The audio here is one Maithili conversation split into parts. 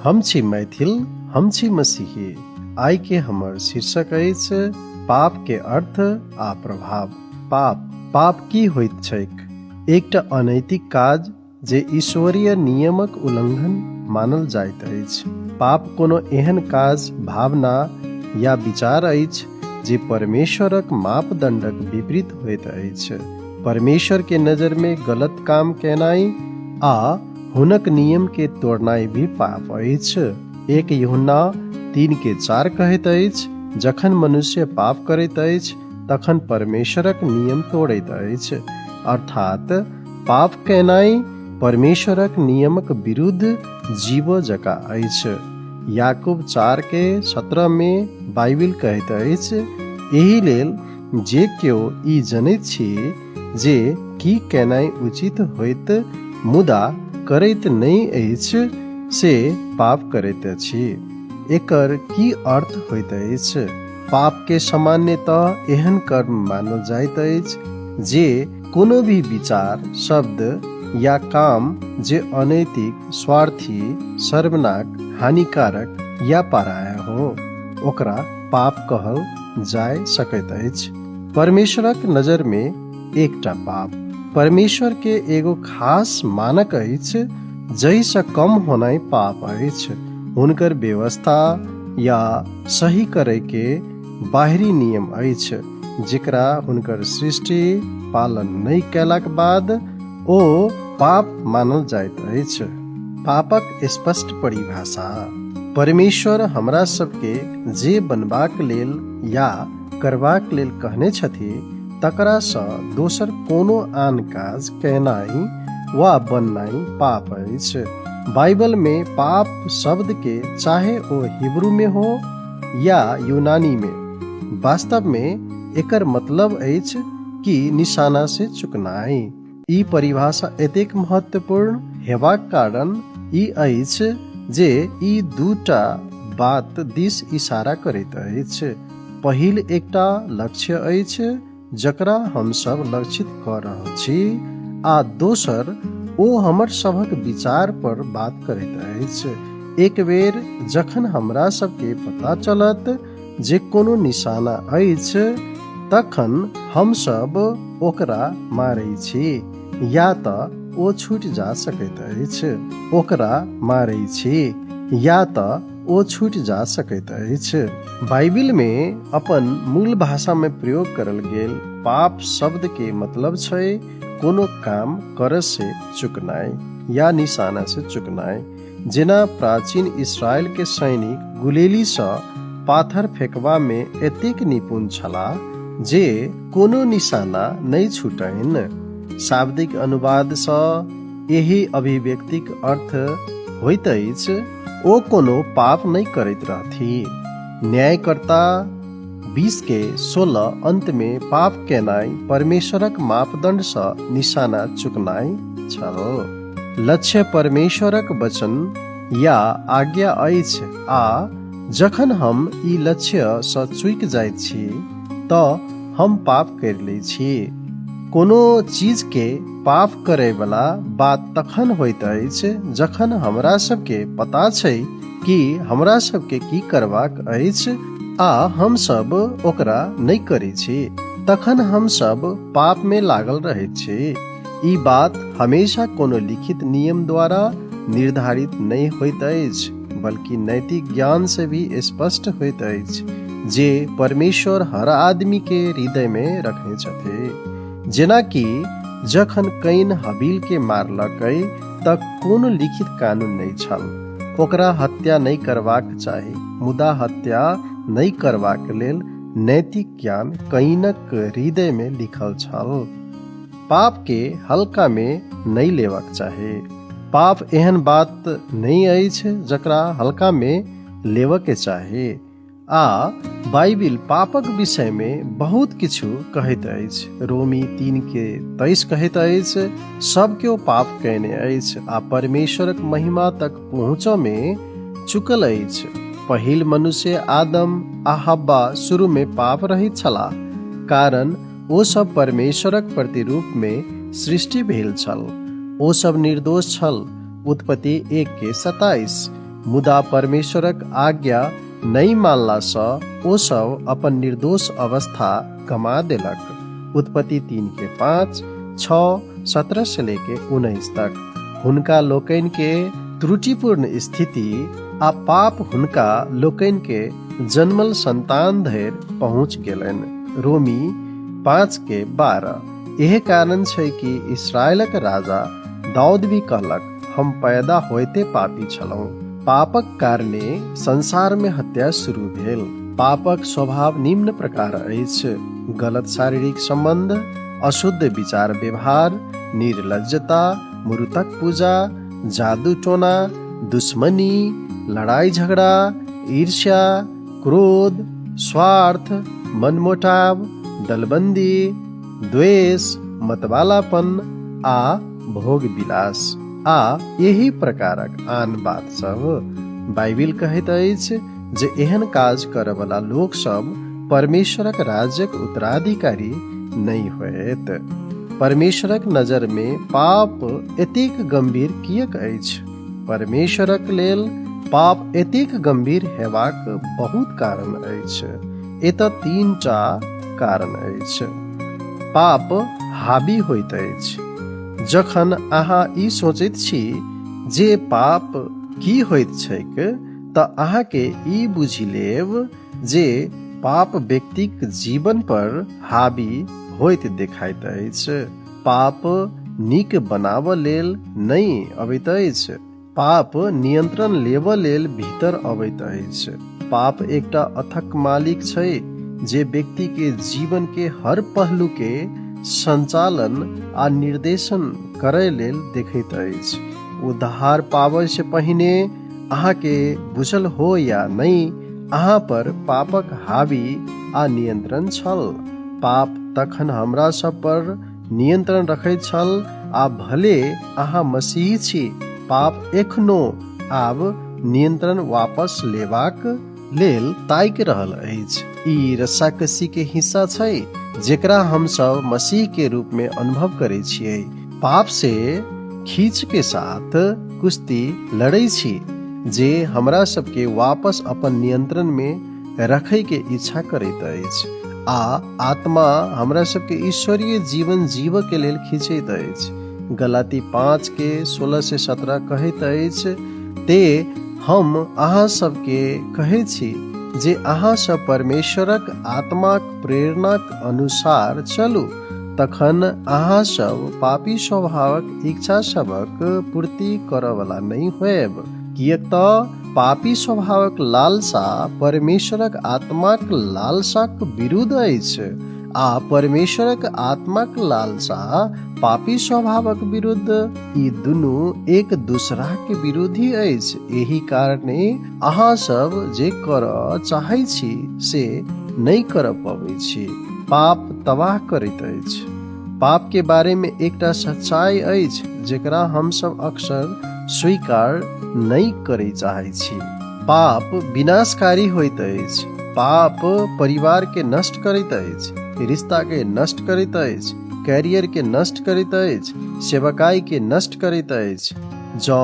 हम छी मैथिल, हम छी मसीही। आइ के हमर शीर्षक अछि पाप के अर्थ आ प्रभाव। पाप, पाप की होइत छैक? एकटा अनैतिक काज जे ईश्वरीय नियमक उल्लंघन मानल जाइत अछि। पाप कोनो एहन काज, भावना या विचार अछि जे परमेश्वरक मापदंडक विपरीत होइत अछि। परमेश्वर के नजर में गलत काम केनाइ आ हुनक नियम के तोड़नाइ भी पाप अछि। 1 यूहन्ना 3:4 कहैत अछि, जखन मनुष्य पाप करैत अछि तखन परमेश्वरक नियम तोड़ैत अछि। अर्थात पाप केनाइ परमेश्वरक नियमक विरुद्ध जीव जकाँ अछि। याकूब 4:17 में बाइबिल कहैत अछि, एहि लेल जे केओ ई जनैत छी जे की केनाइ उचित होइत मुदा करैत नहि अछि से पाप करैत अछि। एकर की अर्थ होइत अछि? पाप के सामान्यतः एहन कर्म मानल जाइत अछि जे कोनो भी विचार, शब्द या काम जे अनैतिक, स्वार्थी, शर्मनाक, हानिकारक या पराया हो, ओकरा पाप कहल जाय सकैत अछि। परमेश्वरक नजर में एकटा पाप परमेश्वर के एगो खास मानक अछि जाहिसँ कम होनाइ पाप अछि। हुनकर व्यवस्था या सही करे के बाहरी नियम अछि जेकरा हुनकर सृष्टि पालन नहि कयलाक बाद ओ पाप मानल जाइत अछि। पापक स्पष्ट परिभाषा। परमेश्वर हमरा सबके जे बनबाक लेल या करबाक लेल कहने छथि तकरा सँ दोसर कोनो आन काज केनाइ वा बननाइ पाप अछि। बाइबल में पाप शब्द के चाहे ओ हिब्रू में हो या यूनानी में, वास्तव में एकर मतलब अछि कि निशाना से चुकनाइ। ई परिभाषा एतेक महत्वपूर्ण हेबाक कारण ई अछि जे ई दूटा बात दिस इशारा करैत अछि। पहिल एकटा लक्ष्य अछि जकरा हमसब लक्षित कऽ रहल छी आ दोसर ओ हमर सभक विचार पर बात करैत अछि। एक बेर जखन हमरा सबके पता चलत जे कोनो निशाना अछि तखन हमसब ओकरा मारै छी या तऽ ओ छूटि जा सकैत अछि। ओकरा मारै छी या तऽ ओ छूटि जा सकैत अछि। बाइबिल में अपन मूल भाषा में प्रयोग करल गेल पाप शब्द के मतलब छै कोनो काम करे से चुकनाइ या निशाना से चुकनाइ। जेना प्राचीन इसराइल के सैनिक गुलेली सँ पाथर फेकबा में एतेक निपुण छलाह जे कोनो निशाना नहि छूटैन। शाब्दिक अनुवाद सँ एहि अभिव्यक्तिक अर्थ होइत अछि ओ कोनो पाप नहि करैत रहथि। न्यायकर्ता 20:16 अंत में पाप केनाइ परमेश्वरक मापदंड सँ निशाना चुकनाइ छल। लक्ष्य परमेश्वरक वचन या आज्ञा अछि आ जखन हम ई लक्ष्य सँ चूकि जाइत छी तऽ हम पाप करि लै छी। कोनो चीज के पाप करे वाला बात तखन होइत अछि जखन हमरा सबके पता छै कि हमरा सबके की करबाक अछि आ हम सब ओकरा नहि करै छी, तखन हम सब पाप में लागल रहैत छी। ई बात हमेशा कोनो लिखित नियम द्वारा निर्धारित नहि होइत अछि, बल्कि नैतिक ज्ञान से भी स्पष्ट होइत अछि जे परमेश्वर हर आदमी के हृदय में रखने छथि। जेना कि जखन can हबील के मारलकै तऽ कोनो लिखित कानून नहि छल ओकरा हत्या नहि करबाक चाही, मुदा हत्या नहि करबाक लेल नैतिक ज्ञान कैनक हृदय में लिखल छल। पाप के हल्का में नहि लेबाक चाही। पाप एहन बात नहि अछि जकरा हल्का में लेबऽ के चाही आ बाइबिल पापक विषय में बहुत किछु कहैत अछि। रोमी 3:23 कहैत अछि, सब केओ पाप कयने अछि आ परमेश्वरक महिमा तक पहुँचऽ में चुकल अछि। पहिल मनुष्य आदम आ हब्बा शुरू में पाप रहित छलाह, कारण ओ सब परमेश्वरक प्रतिरूप में सृष्टि भेल छल। ओ सब निर्दोष छल। उत्पत्ति 1:27। मुदा परमेश्वरक आज्ञा नहि मानलासँ ओ सब अपन निर्दोष अवस्था गमा देलक। उत्पत्ति 3:5, 6:17 से लेके 19 तक। हुनका लोकनि के त्रुटिपूर्ण स्थिति आ पाप हुनका लोकनि के जन्मल संतान धरि पहुँच गेलनि। रोमी 5:12। एहे कारण छै कि इसराइलक राजा दाऊद भी कहलक, हम पैदा होइते पापी छलहुँ। पापक कारणे संसार में हत्या शुरू भेल। पापक स्वभाव निम्न प्रकार अछि: गलत शारीरिक संबंध, अशुद्ध विचार व्यवहार, निर्लज्जता, मूर्तक पूजा, जादू टोना, दुश्मनी, लड़ाई झगड़ा, ईर्ष्या, क्रोध, स्वार्थ, मनमुटाव, दलबंदी, द्वेष, मतवालापन आ भोग विलास आ एही प्रकारक आन बात सब। बाइबिल कहैत अछि जे एहन काज करऽवला लोक सब परमेश्वरक राज्यक उत्तराधिकारी नहि होयत। परमेश्वरक नजर में पाप एतेक गंभीर किएक अछि? परमेश्वरक लेल पाप एतेक गंभीर हेबाक बहुत कारण अछि। एतऽ 3 कारण अछि। पाप हावी होइत अछि। जखन अहाँ ई सोचैत छी जे पाप की होइत छैक, तऽ अहाँके ई बुझि लेब जे पाप व्यक्तिक जीवन पर हावी होइत देखाइत अछि। पाप नीक बनाबऽ लेल नहि अबैत अछि। पाप नियंत्रण लेबऽ लेल भीतर अबैत अछि। पाप एकटा अथक मालिक छै जे व्यक्ति के जीवन के हर पहलू के संचालन आ निर्देशन करय लेल देखैत अछि। उद्धार पाबय से पहिने अहाँके बुझल हो या नहि, अहाँ पर पापक हावी आ नियंत्रण छल। पाप तखन हमरा सब पर नियंत्रण रखैत छल आ भले अहाँ मसीही छी, पाप एखनो आब नियंत्रण वापस लेबाक लेल ताकि रहल अछि। ई रस्साकसी के हिस्सा छै जेकरा हम सब मसीह के रूप में अनुभव करै छियै। पाप से खींच के साथ कुश्ती लड़ै छी जे हमरा सबके वापस अपन नियंत्रण में रखै के इच्छा करैत अछि आ आत्मा हमरा सबके ईश्वरीय जीवन जीव के लेल खींचैत अछि। गलाती 5:16-17 कहैत अछि, ते हम अहाँ सबके कहै छी जे अहाँ सब परमेश्वरक आत्माक प्रेरणाक अनुसार चलू, तखन अहाँ सब पापी स्वभावक इच्छा सबक पूर्ति करऽवला नहि होयब। किएक तऽ पापी स्वभावक लालसा परमेश्वरक आत्माक लालसाक विरुद्ध अछि आ परमेश्वरक आत्माक लालसा पापी स्वभावक विरुद्ध। ई दुनू एक दूसरा के विरोधी अछि। एहि कारणे अहाँ सब जे करऽ चाहै छी से नहि करऽ पबै छी। पाप तबाह करैत अछि। पाप के बारे में एकटा सच्चाई अछि जेकरा हम सब अक्सर स्वीकार नहि करै चाहै छी। पाप विनाशकारी होइत अछि। पाप परिवार के नष्ट करैत अछि, रिश्ता के नष्ट करैत अछि, कैरियर के नष्ट करैत अछि, सेवकाई के नष्ट करैत अछि। जँ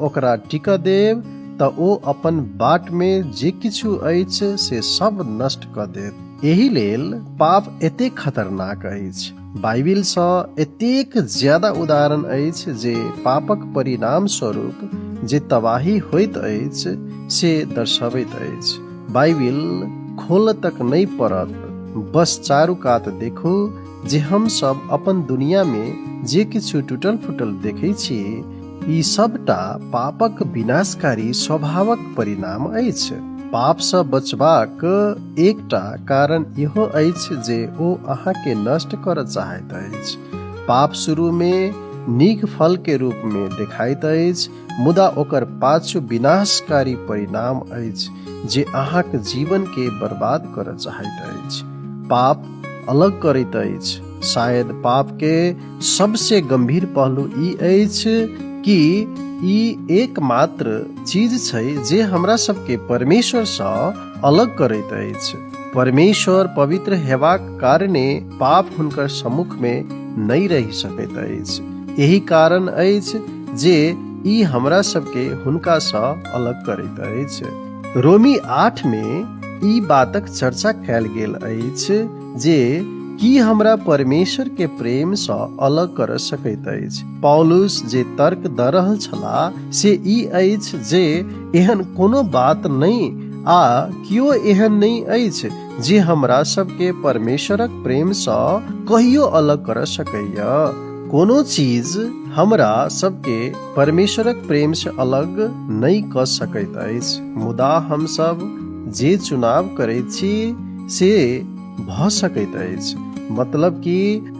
ओकरा टिकऽ देब तऽ ओ अपन बाट में जे किछु अछि से सब नष्ट कऽ देत। एहि लेल पाप एतेक खतरनाक अछि। बाइबिल सँ एतेक ज्यादा उदाहरण अछि जे पापक परिणाम स्वरूप जे तबाही होइत अछि से दर्शाबैत अछि। बाइबिल खोल तक नहि पड़त, बस चारू कात देखू जे हम सब अपन दुनिया में जे किछु टूटल फूटल देखै छी, ई सबटा पापक विनाशकारी स्वभावक परिणाम अछि। पाप सँ बचबाक एकटा कारण इहो अछि जे ओ अहाँ के नष्ट करऽ चाहैत अछि। पाप शुरू में नीक फल के रूप में देखाइत अछि, मुदा ओकर पाछू विनाशकारी परिणाम अछि जे अहाँक जीवन के बर्बाद करऽ चाहैत अछि। पाप अलग करैत अछि। शायद पाप के सबसे गंभीर पहलू ई अछि कि ई एकमात्र चीज छै जे हमरा सबके परमेश्वर सँ अलग करैत अछि। परमेश्वर पवित्र हेबाक कारणे पाप हुनकर सम्मुख में नहि रहि सकैत अछि। एहि कारण अछि जे ई हमरा सबके हुनका सँ अलग करैत अछि। रोमी 8 मे ई बातक चर्चा कयल गेल अछि जे की हमरा परमेश्वर के प्रेम सँ अलग कर सकैत अछि। पौलुस जे तर्क दऽ रहल छलाह से ई अछि जे एहन कोनो बात नहि आ केओ एहन नहि अछि जे हमरा सबके परमेश्वरक प्रेम सँ कहियो अलग कर सकैया। कोनो चीज हमरा सबके परमेश्वरक प्रेम सँ अलग नहि कऽ सकैत अछि, मुदा हमसब जे चुनाव करैत छी से भऽ सकैत अछि। मतलब कि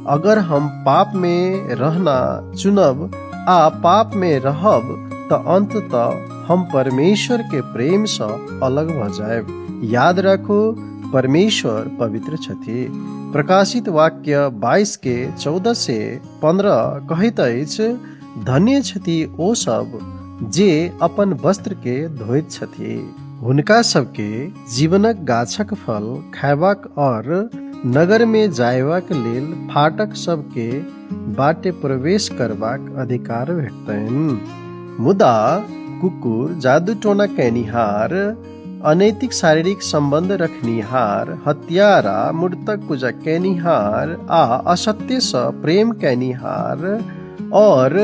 अगर हम पाप में रहना चुनब आ पाप में रहब तऽ अंततः हम परमेश्वर के प्रेम सँ अलग भऽ जायब। याद राखू, परमेश्वर पवित्र छथि। प्रकाशित वाक्य 22 के 14 से 15 कहैत अछि, धन्य छथि ओ सब जे अपन वस्त्र के धोइत छथि। हुनका सबके जीवनक गाछक फल खायबाक और नगर में जायबाक लेल फाटक सबके बाटे प्रवेश करबाक अधिकार भेटतनि। मुदा कुकुर, जादू टोना कैनिहार, अनैतिक शारीरिक संबंध रखनिहार, हत्यारा, मूर्तक पूजा कैनिहार आ असत्य सँ प्रेम कैनिहार और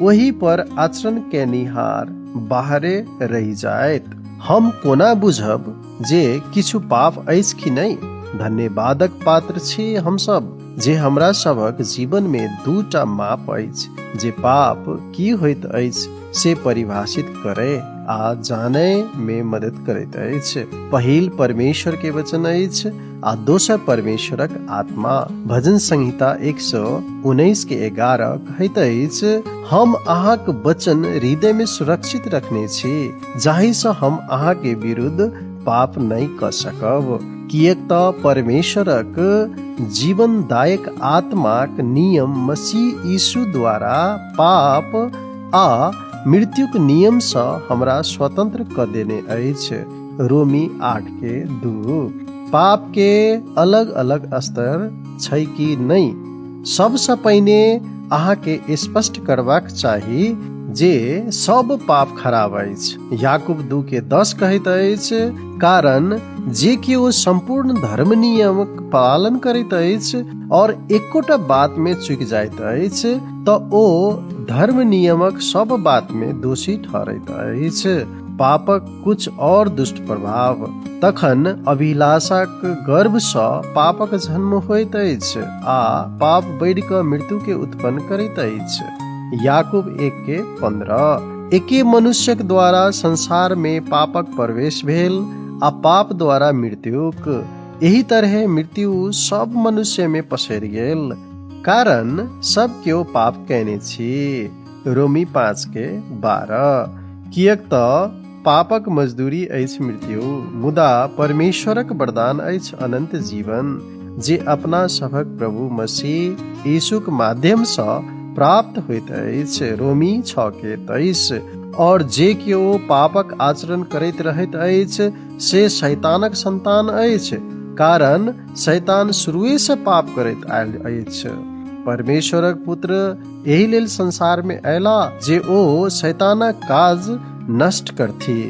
ओहि पर आचरण कैनिहार बाहरे रहि जायत। हम कोना बुझब जे किछु पाप अछि कि नहि? धन्यवादक पात्र छी हमसब जे हमरा सभक जीवन में दूटा माप अछि जे पाप की होइत अछि से परिभाषित करे आ जानय में मदद करैत अछि। पहिल परमेश्वर के वचन अछि आ दोसर परमेश्वरक आत्मा। भजन संहिता 119 के 11 कहैत अछि, हम अहाँक वचन हृदय में सुरक्षित रखने छी जाहि सँ हम अहाँ के विरुद्ध पाप नहि कऽ सकब। किएक तऽ परमेश्वरक जीवनदायक आत्माक नियम मसीह यीशु द्वारा पाप आ मृत्युक नियम सँ हमरा स्वतंत्र कऽ देने अछि। रोमी 8 के 2। पाप के अलग अलग स्तर छै कि नहि? सबसँ पहिने अहाँके स्पष्ट करबाक चाही जे सब पाप खराब अछि। याकूब 2 के 10 कहैत अछि, कारण जे केओ सम्पूर्ण धर्म नियमक पालन करैत अछि और एकोटा बात में चुकि जाइत अछि तऽ ओ धर्म नियमक सब बात में दोषी ठहरैत अछि। पापक कुछ और दुष्ट प्रभाव। तखन अभिलाषाक गर्भ सँ पापक जन्म होइत अछि आ पाप बढ़ि कऽ मृत्यु के उत्पन्न करैत अछि। याकूब 1 के 15। एके मनुष्यक द्वारा संसार में पापक प्रवेश भेल आ पाप द्वारा मृत्युक। एहि तरहे मृत्यु सब मनुष्य में पसरि गेल, कारण सब केओ पाप कयने छी। रोमी 5 के 12। किएक तऽ पापक मजदूरी अछि मृत्यु, मुदा परमेश्वरक वरदान अछि अनंत जीवन, जे अपना सभक प्रभु मसीह यीशुक माध्यम सँ प्राप्त होइत अछि। रोमी 6 के 23। और जे केओ पापक आचरण करैत रहैत अछि से शैतानक संतान अछि, कारण शैतान शुरुए सँ पाप करैत आयल अछि। परमेश्वरक पुत्र एहि लेल संसार में अयला जे ओ शैतानक काज नष्ट करथि।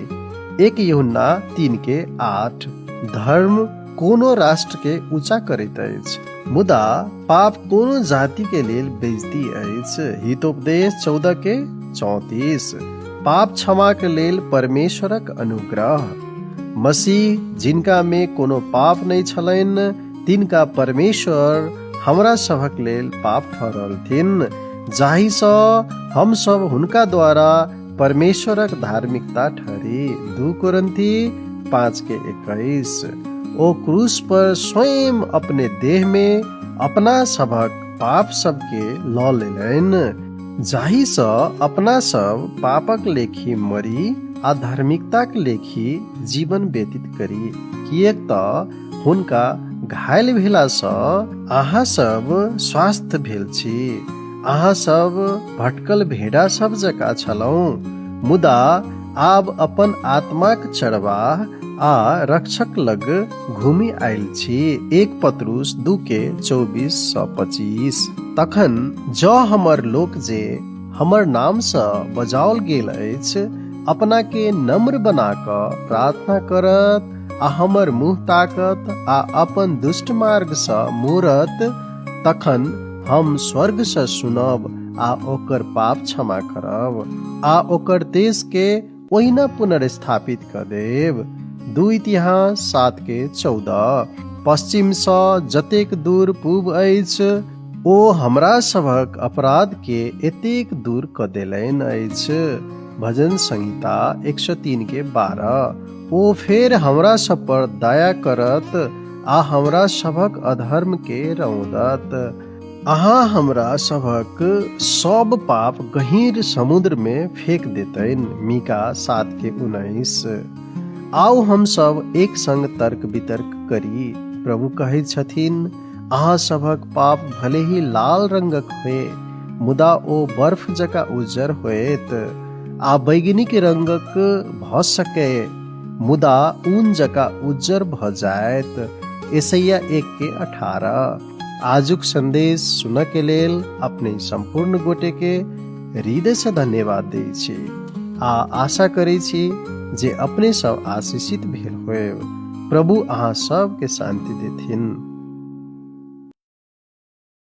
1 यूहन्ना 3 के 8। धर्म कोनो राष्ट्र के ऊंचा करैत अछि, मुदा पाप कोनो जाति के लेल बेइज्जती अछि। हितोपदेश 14 के 34। पाप क्षमा के लेल परमेश्वरक अनुग्रह। मसीह जिनका में कोनो पाप नहि छलनि तिनका परमेश्वर हमरा सभक लेल पाप ठहरलथिन, जाहि सँ हम सब हुनका द्वारा परमेश्वरक धार्मिकता ठहरी। 2 कोरिन्थी 5 के 21। ओ क्रूस पर स्वयं अपने देह में अपना सभक पाप सबके लऽ लेलनि, जाहि सँ अपना सब पापक लेखी मरी आ धार्मिकताक लेखी जीवन व्यतीत करी। किएक तऽ हुनका घायल भेला सँ अहाँ सब स्वस्थ भेल छी। अहाँ सब भटकल भेड़ा सब जकाँ छलहुँ, मुदा आब अपन आत्माक चरवाह आ रक्षक लग घूमि आयल छी। 1 पत्रुस 2 के 24 सँ 25। तखन जँ हमर लोक जे हमर नामसँ बजाओल गेल अछि, अपना के नम्र बना कऽ प्रार्थना करत आ हमर मुँह ताकत आ अपन दुष्ट मार्गसँ मोड़त, तखन हम स्वर्गसँ सुनब आ ओकर पाप क्षमा करब आ ओकर देश के ओहिना पुनर्स्थापित कऽ देब। 2 इतिहास 7:14। पश्चिमसँ जतेक दूर पूब अछि, ओ हमरा सभक अपराध के एतेक दूर कऽ देलनि अछि। भजन संहिता 103:12। ओ फेर हमरा सब पर दया करत आ हमरा सभक अधर्म के रौदत। अहाँ हमरा सभक सब पाप गहींर समुद्र में फेंक देतनि। मीका 7:19। आउ हम सब एक संग तर्क वितर्क करी। प्रभु कहैत छथिन, अहाँ सभक पाप भले ही लाल रंगक होए, मुदा ओ बर्फ जकाँ उज्जर होएत, आ बैगनीक रंगक भऽ सकै, मुदा ऊन जकाँ उज्जर भऽ जायत। एसैया 1:18। आजुक संदेश सुनऽ के लेल अपने सम्पूर्ण गोटे के हृदय से धन्यवाद दै छी आ आशा करै छी जे अपने सब आशीषित भेल होयब। प्रभु अहाँ सबके शांति देथिन।